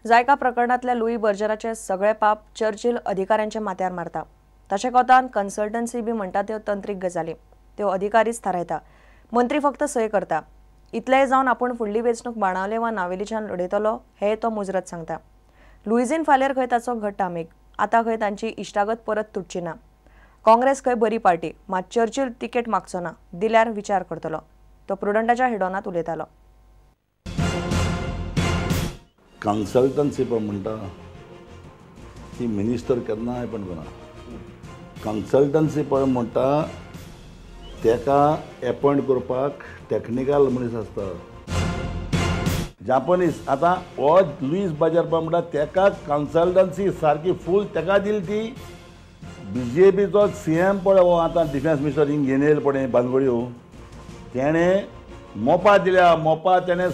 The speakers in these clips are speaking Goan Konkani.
जायका प्रकरणांतल्या लुई बर्जराचे सगळे पाप चर्चिल अधिकाऱ्यांच्या माथ्यार मारता. तशें कोतान कन्सल्टन्सी बी म्हणटा त्यो तंत्रीक गजाली, त्यो अधिकारीच थारायता, मंत्री फक्त सय करता. इतलेंय जावन आपूण फुडली वेंचणूक बाणावले वा नावेलीच्यान लढयतलो हें तो मुजरत सांगता. लुईझीन फालेर खंय ताचो घट्ट आमीग, आतां खंय तांची इश्टागत परत तुटची ना. काँग्रेस खंय बरी पार्टी, मात चर्चिल तिकेट मागचो ना, दिल्यार विचार करतलो, तो प्रुडंटाच्या हेडोनांत उलयतालो. कन्सल्टन्सी पण म्हणटा ती मिनिस्टर केन्नाय पण करना. कन्सल्टन्सी पण म्हणटा तेका एपॉयंट करपाक टॅक्निकल मनीस आसता. जापनीस आतां हो लुईस बाजार पण म्हणटा तेका कन्सल्टन्सी सारकी फूल तेका दिली ती बीजेपीचो सीएम पळय हो आतां डिफेन्स मिनिस्टर हिंग घेवन येयलो पळय बानगोड्यो, तेणें मोपा दिल्या. मोपा तेणें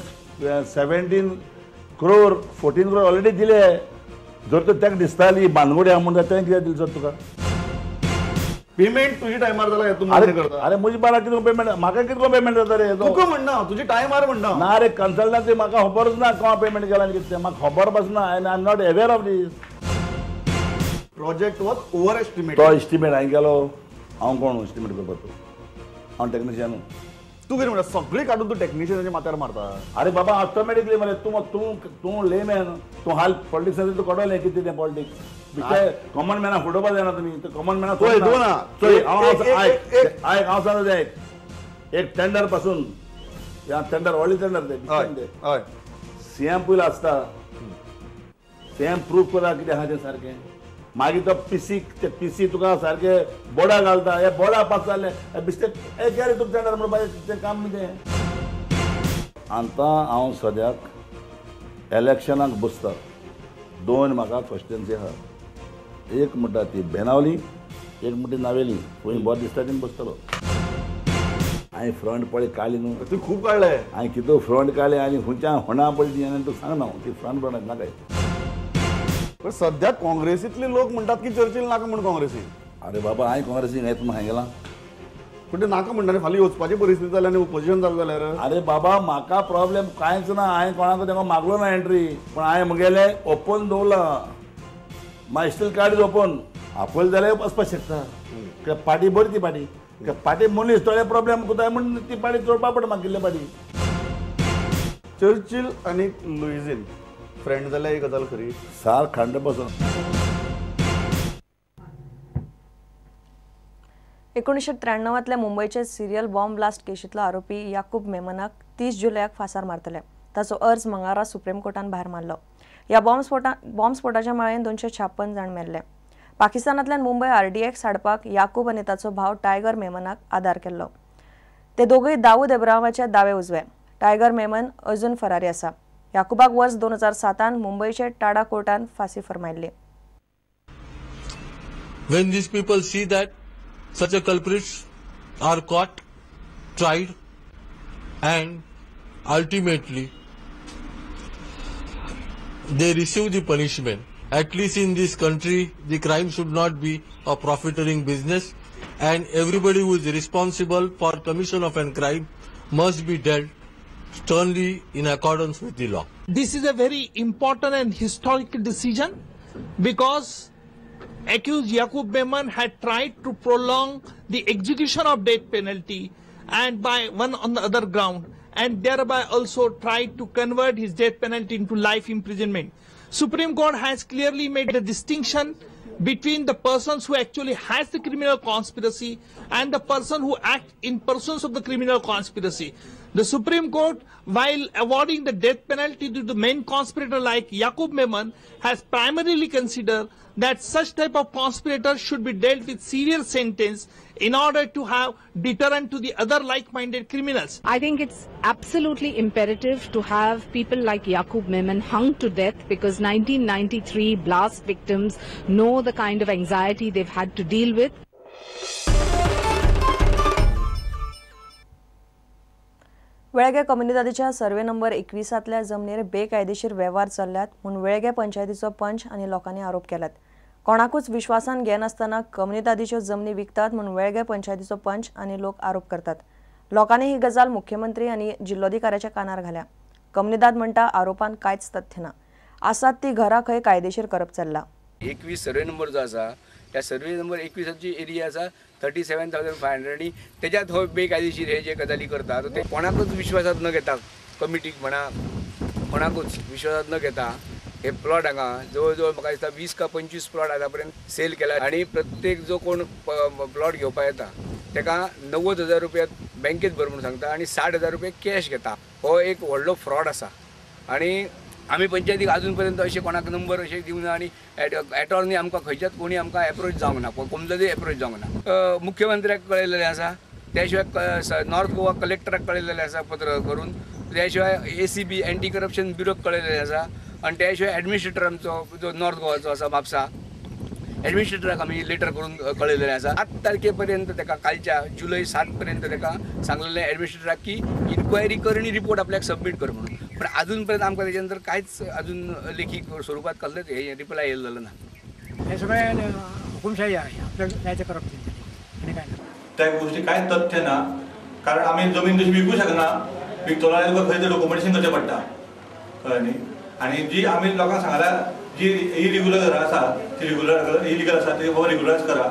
17 करोड 14 करोड ऑलरेडी दिले. जर तर ताका दिसताली बानगोडी आहा म्हणटा तेणें कित्याक दिली सर तुका पेमेंट? तुझी टायमार जाला तूं मान्य करता. अरे म्हजी बारा कितको पेमेंट, म्हाका कितको पेमेंट जाता रे? तुका म्हणना तुजी टायमार म्हणना. ना रे, कन्सल्टन्सी म्हाका खबरच ना कोण पेमेंट केला आनी कितें, म्हाका खबर पासून ना. I am not aware of this. Project was over estimate. तो एस्टिमेट हांवें केलो, हांव कोण एस्टिमेट करपाचो? हांव टॅक्निशियन. तूं कितें म्हणटा सगळीं काडून तूं टॅक्निशियनाच्या माथ्यार मारता? अरे बाबा ऑटोमॅटिकली मरे तूं तूं तूं लेमॅन, तूं हाल पॉलिटिक्साचें तूं कळटलें कितें तें पॉलिटिक्स. कॉमन मॅना फुटोवपा जायना तुमी, कॉमन मॅना चोय दोना चोय. हांव आयक आयक हांव सांगता आयक, एक टेंडर पासून ह्या टेंडर व्हडलें टेंडर तें हय सीएम पयलो आसता, सीएम प्रूफ करा कितें आहा तें सारकें. मागीर तो पीसी, ते पीसी तुका सारकें बोर्डा घालता, हे बोर्डा पास जाले बिस्टे ए के रे तुका टेंडर म्हणपाचें तें काम कितें. आतां हांव सद्याक इलेक्शनाक बसता. दोन म्हाका क्वेश्चन्स आहा, एक म्हणटा ती बेनावली, एक म्हणटा नावेली. खंय बरें दिसता तें बसतलो. हांवें फ्रंट पळय काडली न्हू, तूं खूब काडलें. हांवें कितें फ्रंट काडलें आनी खंयच्यान होणा पडली आनी तुका सांगना हांव ती फ्रंट फ्रंट नाका. पण सध्या काँग्रेसीतले लोक म्हणटात की चर्चिल नाका म्हूण काँग्रेसीन. अरे बाबा हांवें काँग्रेसीन येत म्हूण हांवें गेलां, पूण ते नाका म्हणटा फाल्यां वचपाची परिस्थिती जाली आनी ओपोजिशन जालें जाल्यार? अरे बाबा म्हाका प्रॉब्लेम कांयच ना, हांवें कोणाक तेका मागलो ना एंट्री, पूण हांवें म्हगेलें ओपन दवरलां. My still card is open. आपयलें जाल्यार वचपाक शकता, कित्याक पार्टी बरी ती पार्टी, कित्याक पार्टी मनीस थोडे प्रॉब्लेम कोताय म्हूण ती पार्टी चोडपा पडटा मागिल्ले पार्टी. चर्चिल आनी लुईझीन फ्रेंड जाल्यार ही गजाल खरी? सारक 100%. 1993तल्या मुंबयचे सिरियल बॉम्ब ब्लास्ट केशींतलो आरोपी याकूब मेमनाक 30 जुलयाक फांसार मारतले. ताचो अर्ज मंगळारा सुप्रीम कोर्टान भायर मारलो. ह्या बॉम्बस्फोटाच्या माळेन 256 जाण मेल्ले. पाकिस्तानांतल्यान मुंबय आरडीएक्स हाडपाक याकूब आनी ताचो भाव टायगर मेमनाक आदार केल्लो. ते दोगूय दाऊद इब्राहिमाचे दावे उजवे. टायगर मेमन अजून फरारी आसा. याकूबाक वर्स 2007 मुंबयचे टाडा कोर्टान फांसी फर्मायल्ली. When these people see that such a culprits are caught, tried, and ultimately they receive the punishment. At least in this country, the crime should not be a profiteering business, and everybody who is responsible for commission of a crime must be dealt sternly in accordance with the law. This is a very important and historic decision because accused Yakub Memon had tried to prolong the execution of death penalty and by one on the other ground, and thereby also tried to convert his death penalty into life imprisonment. Supreme Court has clearly made a distinction between the persons who actually has the criminal conspiracy and the person who acts in pursuance of the criminal conspiracy. The Supreme Court, while awarding the death penalty to the main conspirator like Yakub Memon, has primarily considered that such type of conspirators should be dealt with severe sentence in order to have deterrent to the other like-minded criminals. I think it's absolutely imperative to have people like Yakub Memon hung to death, because 1993 blast victims know the kind of anxiety they've had to deal with. Velguem कम्युनिदादीच्या survey number 21तल्या जमनीर बेकायदेशीर वेव्हार चल्ल्यात म्हूण वेळगे पंचायतीचो पंच आनी लोकांनी आरोप केल्यात. कोणाकूच विश्वासान घेनासतना कम्युनिदादीच्यो जमनी विकतात म्हूण वेळगे पंचायतीचो पंच आनी लोक आरोप करतात. लोकांनी ही गजाल मुख्यमंत्री आनी जिल्लोधिकाऱ्याच्या कानार घाल्या. कम्युनिदाद म्हणटा आरोपान कांयच तथ्य ना. आसात ती घरां खंय कायदेशीर करप चल्लां. 21 सर्वे नंबर जो आसा त्या सर्वे नंबर 21ची एरिया आसा 37,500 आनी तेज्यात हो बेकायदेशीर हे जे गजाली करता ते कोणाकूच विश्वासात न घेता, कमिटीक म्हणा कोणाकूच विश्वासात न घेता हे प्लॉट हांगा जवळ जवळ म्हाका दिसता 20 का 25 प्लॉट आतां पर्यंत सेल केला आनी प्रत्येक जो कोण प्लॉट घेवपाक येता तेका 90,000 रुपया बँकेत भर म्हणून सांगता आनी 60,000 रुपया कॅश घेता. हो एक व्हडलो फ्रॉड आसा आनी आमी पंचायतीक अजून पर्यंत अशें कोणाक नंबर अशें दिवंक ना आनी एटॉर्नी आमकां खंयच्याच कोणी आमकां एप्रोच जावंक ना, कोमजादूय एप्रोच जावंक ना. मुख्यमंत्र्याक कळयलेलें आसा, त्या शिवाय नॉर्थ गोवा कलेक्टराक कळयलेलें आसा पत्र करून, त्या शिवाय ACB anti corruption ब्युरोक कळयलेलें आसा आनी त्या शिवाय एडमिनिस्ट्रेटर आमचो जो नॉर्थ गोवाचो आसा म्हापसा एडमिनिस्ट्रेटराक आमी लेटर करून कळयलेलें आसा. 7 तारखे पर्यंत तेका कालच्या जुलय 7 पर्यंत तेका सांगलेलें एडमिनिस्ट्रेटराक की इन्क्वायरी कर आनी रिपोर्ट आपल्याक सबमीट कर म्हणून, पण अजून पर्यंत आमकां तेच्या नंतर कांयच अजून लेखी स्वरुपात कसलेंच हे रिप्लाय येयलेलो ना. हे सगळें हुकुमशाही आहे, आपल्याक जाय तें करप आनी काय ना. त्या गोष्टी कांय तथ्य ना, कारण आमी जमीन तशी विकूं शकना, विकतलो जाल्यार तुका खंय तरी डॉक्युमेंटेशन करचें पडटा, कळ्ळें न्ही. आनी जी आमी लोकांक सांगल्या जी इरिग्युलर घरां आसा ती रेग्युलर इलिगल आसा ती बाबा रेग्युलरायज करा,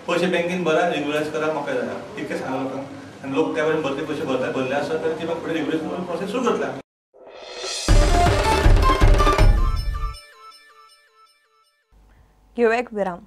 पयशे बँकेन भरा, रेग्युलरायज करा, म्हाका जाय इतकें सांगलां लोकांक आनी लोक त्या वयल्यान भरते पयशे भरता भरले आसा तर ती फुडें रेग्युलरायज प्रोसेस सुरू करतले. घेवया एक विराम.